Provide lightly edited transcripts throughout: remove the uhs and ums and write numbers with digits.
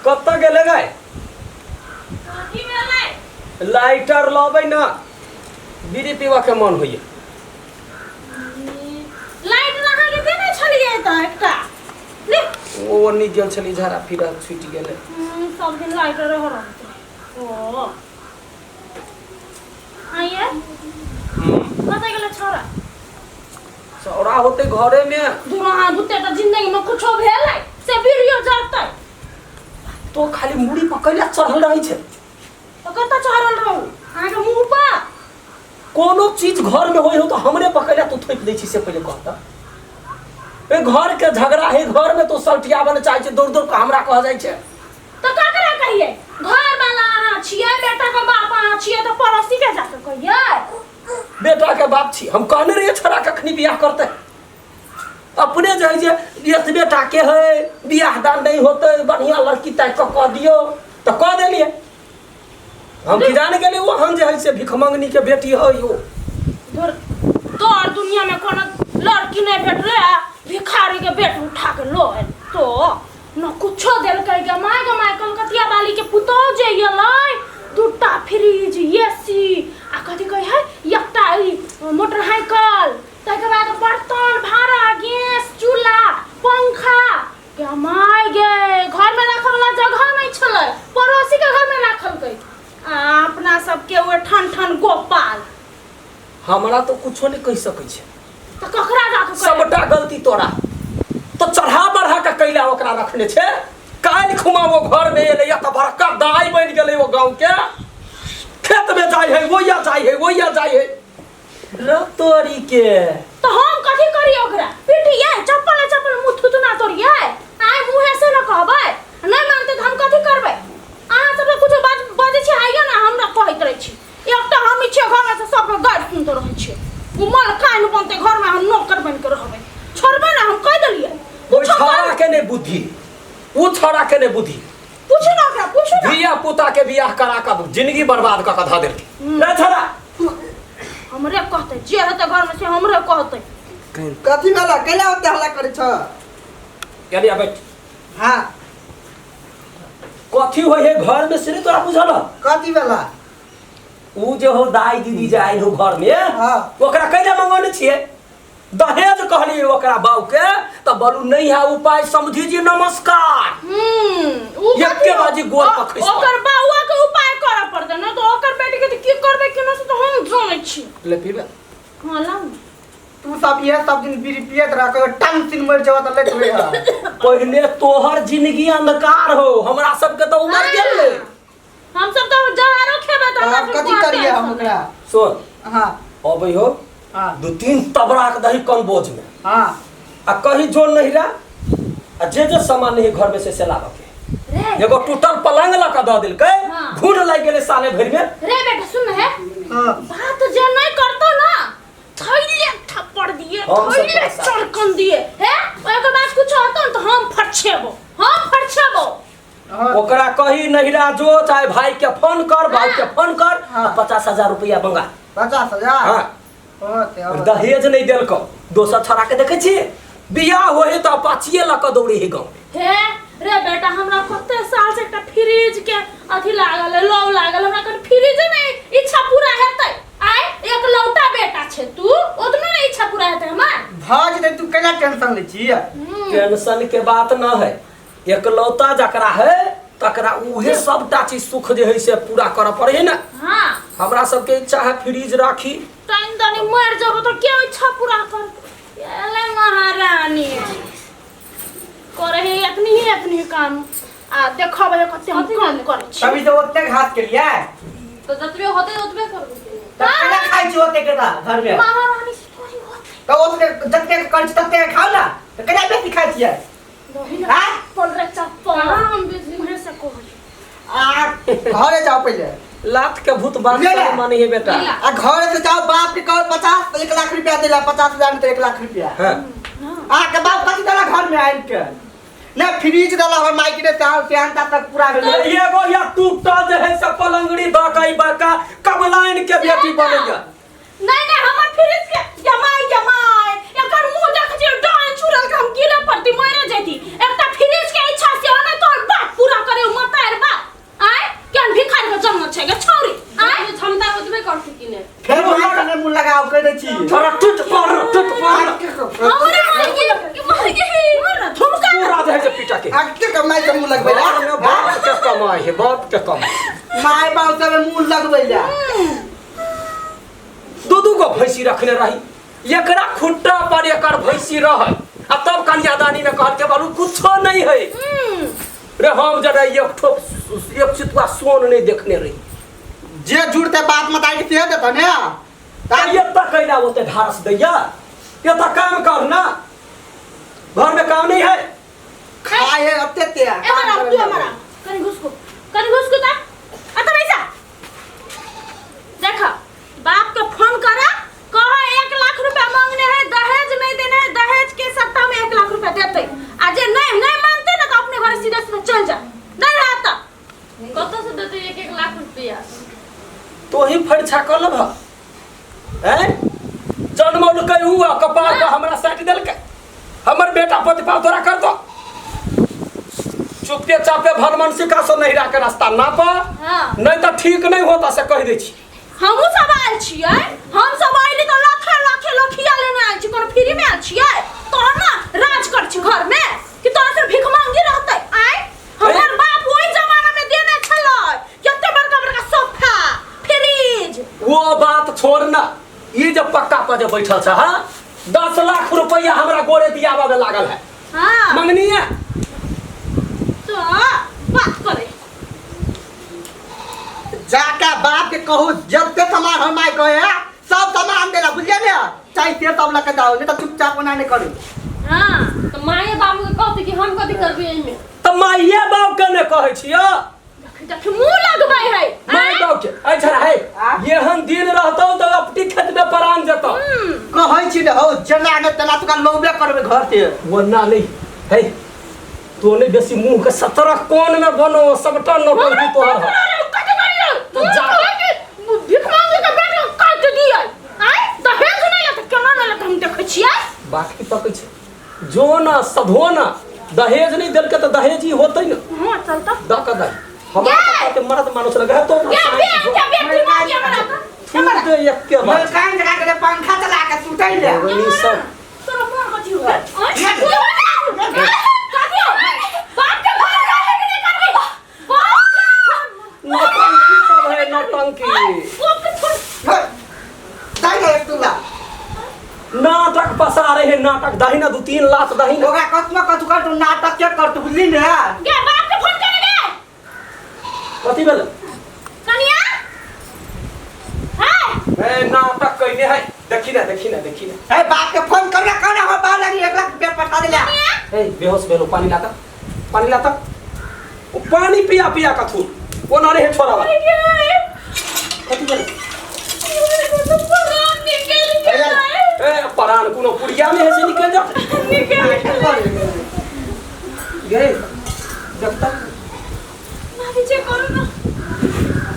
कतऽ गेलै गै? की भेलै? लाइटर लबै ना, बीड़ी पीबऽ के मन होइए। लाइट अहाँके देने छलियै तऽ एकटा ले। ओ ओन्नी गेल छली, झाड़ा फिरा छुटि गेलै। सब दिन लाइटर रहत। ओ आइए, कतऽ गेलै छौड़ा? छौड़ा होतै घरे में। दुनू अहाँ बुते तऽ जिंदगी में कुछो भेलै से बीड़ियो जरतै। तो खाली मुड़ी पर कैला चढ़ल रहै छै? तऽ कतऽ चढ़ल रहू, अहाँके मुँह पर? कोनो चीज घर में होय हो तो हमरे पकड़ला तू थोपि दै छी, से पहिले कहता। ए घर के झगड़ा है, घर में तो सल्टियाबे चाहे छै, दौड़ दौड़ के हमरा कह जाइ छै। तऽ ककरा कहियै? घर वाला अहाँ छियै, बेटा के बाप अहाँ छियै, तऽ पड़ोसी के जाके कहियै? बेटा के बाप छी हम, कहने रहियै छोड़ा कखनी बियाह करतै, अपने जे है जे एतबे टाके है, बियाह दान नहीं होतै, बढ़िया लड़की ताकि कऽ कह दियौ तऽ कह देलियै। हम की जान गेलियै ओहन जे है से भिखमंगनी के बेटी है यो। तोर तोर दुनिया में कोनो लड़की नहीं भेटले आ भिखारी के बेट उठा के लो आयल। तो न कुछो देलकै। गे माय, गे माय, कलकतिया वाली के पुतोह जे एलै, दूटा फ्रिज, एसी आ कथी कहै है, एकटा ई मोटरसाइकिल, ताहिके बाद बर्तन भाड़ा, गैस चूल्हा, पंखा। गे माय गे, घरमे राखऽ वाला जगह नहि छलै, पड़ोसी के घरमे राखलकै। आ अपना सबके ओ ठन ठन गोपाल। हमरा तो कुछो नहीं कहि सकै छै। तऽ ककरा जाके कहबै? सबटा गलती तोरा तो चढ़ा बढ़ा के कैला ओकरा रखने छै। काल्हि खुमा वो घर में एलै तऽ बड़का दाई बनि गेलै। ओ गाँव के खेत में जाइ है, ओइया जाइ है, ओइया जाइ है रतोरी के। तऽ हम कथी करियै ओकरा? पिटियै, चप्पल चप्पल मुँह थुथुना तोड़ियै? आइ मुँहे से न कहबै, नहि मानतै तऽ हम कथी करबै? अहाँ सब कुछो बात बजै छी आइयो ने हमरा कहैत रहै छी। एकटा हम छियै घरमे से सबके गारि सुनते रहै छियै। ओ मलकाइन बनतै घरमे, हम नौकर बनि के रहबै। छोड़बै ने, हम कहि देलियै। ओहि कुछो छौड़ा कर के नहि बुद्धि, ओ छौड़ा के नहि बुद्धि। पूछू ना ओकरा, पूछू ना। धिया पुता के बियाह करा कऽ जिंदगी बर्बाद कऽ कऽ धऽ देलकै रे छौड़ा। हमरे कहतै, जे हेतै घरमे से हमरे कहतै। कथी भेला? कैला ओते हल्ला करै छ? चलिए बैठ। हाँ। कथी होइ है घर में से नहीं तोरा बुझल हौ? कथी भेला? उ जे हो दाई दीदी जे आयल हो घर में, हाँ। ओकरा कैला मंगौने छियै? दहेज कहलियै ओकरा बाऊ के तऽ बोलू नहीं है उपाय, समझी जी नमस्कार। उ एके कथी बाजी गोड़ पर खसि पड़ल। ओकर बाउआ के उपाय करऽ पड़तै ने, तऽ ओकर बेटी के तऽ की करबै केना से तऽ हम जानै छी। ले पीबे। हाँ, लाउ ने। तू सब इहे सब दिन बीड़ी पियत रह, कहियो टंग सिन मरि जाओ तऽ लेट रह। पहले तोहर जिंदगी अंधकार हो, हमरा सबके तऽ उमर गेल ने। हम सब तऽ जहरो खेबै तऽ हमरा तब सबके कथी कोन करिए हम टेंशन। ओकरा? सुन। हाँ। अबै हो। हाँ। दू तीन तबरा के दही कम बोझ में। हाँ। आ कहीं जो नहीं रहा आ जे जे सामान नहीं घर में से लाबऽ के। रे एगो टूटल पलंग लऽ कऽ दऽ देलकै। हाँ। घून लागि गेलै साले भरि में। रे बेटा, सुन है। हाँ। बात जे नहीं करतो ना, थैले थप्पड़ दिए, हम सब थैले तोरा साथ। चरकन दिए हे। ओकर बाद कुछ होतो न तो हम फटछेबो, हम फटछेबो। हाँ। ओकरा कही नहिरा जो, चाहे भाई के फोन कर, भाई के फोन कर। हाँ। 50,000 रुपया मंगा। 50,000? हाँ। हाँ, ते अब- दहेज नहीं देलको। दोसर छोड़ा के देखे छियै, बियाह होए तऽ अपाचिए लऽ कऽ दौड़े है गाँव में। हे रे बेटा, हमरा कते साल से एकटा फ्रिज के अथी लागल है, लौ लागल। हमरा कन फ्रिज नहीं इच्छा पूरा हेतै? आय एक लौटा बेटा छै तू, ओतनो नहीं इच्छा पूरा हेतै हमर? भऽ जेतै, तू कैला टेंशन लै छी? टेंशन के बात न है। एकलौता जकरा है तकरा उहे सबटा चीज सुख जे है से पूरा करऽ पड़े है ने। हाँ। हमरा सबके इच्छा है फ्रिज राखी। टाइम दनी मर जबो तो के इच्छा पूरा कर एले महारानी करे है एतनी ही एतनी काम आ देखबै कते हम काम करै छी। तभी तो ओते घास के लिए। तो जतबे होते ओतबे करबै। तब केना खाइ छी ओते के घर में? महारानी से थोड़ी होते। तऽ ओते जते करै छी तते खाउ ने, तऽ केना बेसी खाइ छियै? हाँ? 15 चप्पल। कहाँ हम बेसी? मुँहे से कहली। आ घरे जाओ पहिले। लात के भूत बात ले ले। मानी है बेटा। ले। आ घरे से जाओ, बाप के कहो 50 1 लाख रुपया देला, 50,000 में तो 1 लाख रुपया। हाँ। आ के बाप कथी देला घर में आइन के? ना फ्रिज देला, हमर माइक ने साल सेहनता तक पूरा भेलै। एगो या टूटल जे है से पलंगड़ी दऽ के ई बड़का कमलाइन के बेटी बनैया। नहीं नहीं, हमर फ्रिज के जमाई जमाई एकर मुंह देख जे डान चुरल के हम गिरे पड़ती, मरे जैती। एकटा फ्रिज के इच्छा से ने तोर बाप पूरा करे। जे है जे पीटा के अते कमाई के मुंह लगबै ला बाप के कमाई है बाप के कमाई माय बाप सब मुंह लगबै ला दू दू गो भैंसी रखने रही एकरा खुट्टा पर एकर भैंसी रहे आ तब कन्यादानी में कहल के बालू कुछो नहीं है रे हम जरा एक ठोप एक चितुआ सोन नहीं देखने रही जे जुड़ते बाप मताई के से देता ने एतऽ कैला ओते ढारस दैया एतऽ काम कर ना घर में काम नहीं है खाए अते ते ए मारा तू हमारा कनी घुसको कनी घुसको ता अत पैसा देखा बाप के फोन करा कहो 1 लाख रुपया मांगने है दहेज नहीं देने है दहेज के सट्टा में 1 लाख रुपया देते आ जे नहीं नहीं मानते ना तो अपने घर सीधे सीधे चल जा नहीं रहता कतऽ से देतै 1-1 लाख रुपया? तो ही फरिछा कऽ लेबह हैं जनमौलकै उ आ कपार पर हमरा साटि देलकै हमर बेटा पतिपाव तोरा कर दो चुपके चापे भलमनसिका से नहिरा के रास्ता नाप हाँ। नहीं तो ठीक नहीं होता से कहि दै छी हमहूँ सब आयल छियै हम सब आइली तऽ लाखे लाखे लखिया लेने आयल छी कोनो फ्री में आयल छियै तोहर ना राज कर छी घर में कि तोहर सिर्फ भीख मांगी रहतै आय हमर बाप ओहि जमाना में देने छलै कते बड़का बड़का सोफा फ्रिज वो बात छोड़ ना ई जे पक्का पर जे बैठल छ हाँ 10 लाख रुपया हमरा गोरे दियाबा में लागल है हाँ मंगनी है तो बात करे जाके बाप के कहू जते सामान हम माय कहे है सब सामान देला बुझलिए ने चाहे से सब लके जाओ नहीं तो चुपचाप ओना नहीं करू हाँ तऽ माये बाबू के कहतै कि हम कथी करबै एहिमे? तऽ माइये बाप के ने कहै छियो देखी देखी मुंह लगबै है माय बाप के अच्छा है आ? एहन दिन रहतौ तऽ अपटी खेत में परान जेतौ कहै छी ने हौ जेना ने तेना तुका लौबे करबै घर से ओना नहीं है तो नहीं बेसी मुंह के 17 कोन में बनो सबटा नौटंकी तोहर है तो जा भीख मांगे के बेटा काट दिए आय दहेज नहीं लेते केना नहीं लेते हम देखै छियै बात की तकै छै जो ना सधो ना दहेज नहीं देलकै तऽ दहेज ही होतै ना हां चल त दऽ कऽ दही हमरा गे! तऽ मरद मानुस लगे है तो के बे के बेटी मांगे हमरा थूक दे एक्के बार मलकान जगा के पंखा चला के सुतै ले ई सब तोरा मोर कथी हो आय कथी हो बाप के घर रहे के नहीं करबी बाप नौटंकी सब है नौटंकी बाप के छोड़ दाइ ने एक तुला नाटक पसारे है नाटक दही ना 2-3 लाख दही ना ओकरा कतना कथु कर तू नाटक के कर तू बुझली ने गे बाप के फोन करे गे कथी भेल कनिया हाय ए नाटक कइने है देखी ना देखी ना देखी ना ए बाप के फोन कर ना कर हम बाहर लगी 1 लाख रुपया पठा देला ए बेहोश भेलो पानी लाता पानी लाता ओ पानी पिया पिया कथू ओ ना रे छोरा बा कथी भेल ए परान कोनो पुड़िया में है से निकल जा गे देखता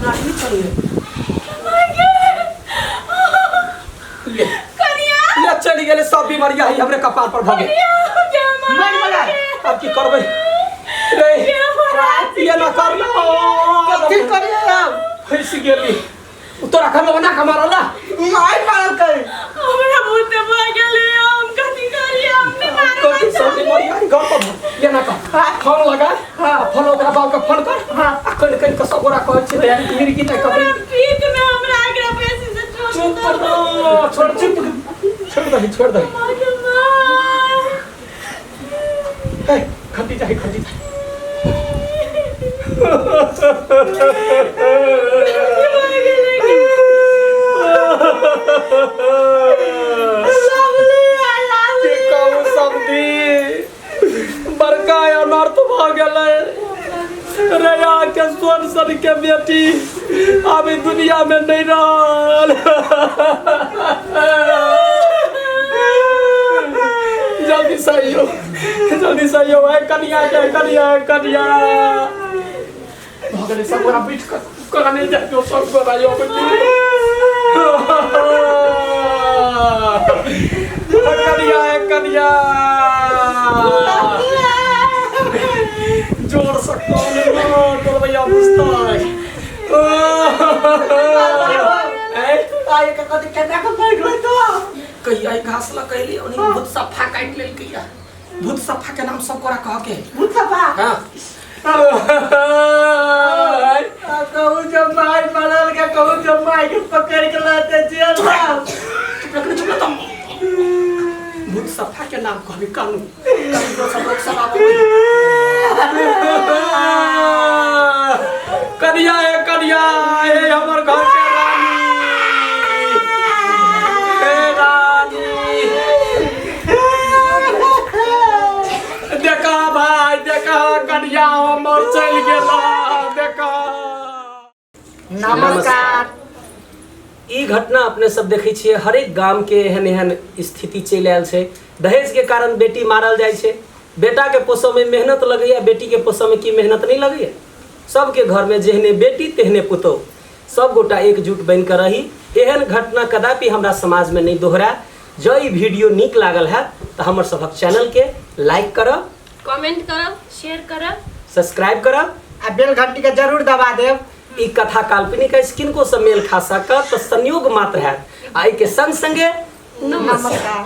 नहीं चलिए ले ले चली गेले सब बीमारिया ही हमरे कपार पर भगे मर गेलै। अब की करबै रे ये ना करना कथी करिए अब फंस गेली उ तोरा घर में बना के मारला मार मारल कर कथी सब बीमारिया ही घर पर ये ना कर फोन लगा हां फोन ओकरा बाप के फोन कर हां आ कन कन के सब गोरा कहै छै रे मिर्गी नहीं कपड़े चुप कर दो छोड़ चुप छोड़ दही छोड़ दही ए खटी जाए खटी जाए की कहू समधी बड़का अनर्थ भऽ गेलै रया के सोन सन के बेटी आब ई दुनिया में नहीं रहल जल्दी से आइयो जल्दी से आइयो ए कनिया के कनिया कनिया भऽ गेलै सब गोरा बैठ कऽ कोना नहि जाइयो सब गोरा यौ कनिया ए कनिया जोर से कौन टोलबैया बुझतै ए आइ के कथी केना के मर गेलै तो कहिया ई घास ल कहली ओनी बहुत सफा काटि लेलकै या भूत सफा के नाम सब कोरा कह के। भूत सफा। हाँ। कहू जब माय मरल के, कहू जब माय के पकड़ के लाते जेल में। चुप रख, चुप रख। भूत सफा के नाम कहबी कानू कानू सब लोग सब आबो। कनिया हे कनिया हे, हमर घर के रानी हे रानी, देखा भाई देखा, कनिया हमर चलि गेला देखा। नमस्कार। ई घटना अपने सब देखै छियै, हरेक गाम के एहन एहन स्थिति चलि आयल छै। दहेज के कारण बेटी मारल जाइ छै। बेटा के पोसऽ में मेहनत लगैया, बेटी के पोसऽ में की मेहनत नहीं लगैया? सबके घर में जेहने बेटी तेहने पुतोह, सब गोटा एकजुट बनि कऽ रही। एहन घटना कदापि हमरा समाज में नहीं दोहराए। जँ ई वीडियो नीक लागल हैत तऽ हमर सभक चैनल के लाइक करब, कमेंट करब, शेयर करब, सब्सक्राइब करब आ बेल घंटी के जरूर दबा देब। ई कथा काल्पनिक अछि, किनको से मेल खा सकत तऽ संयोग मात्र हैत। आ एहिके संग संगे नमस्कार। नमस्कार।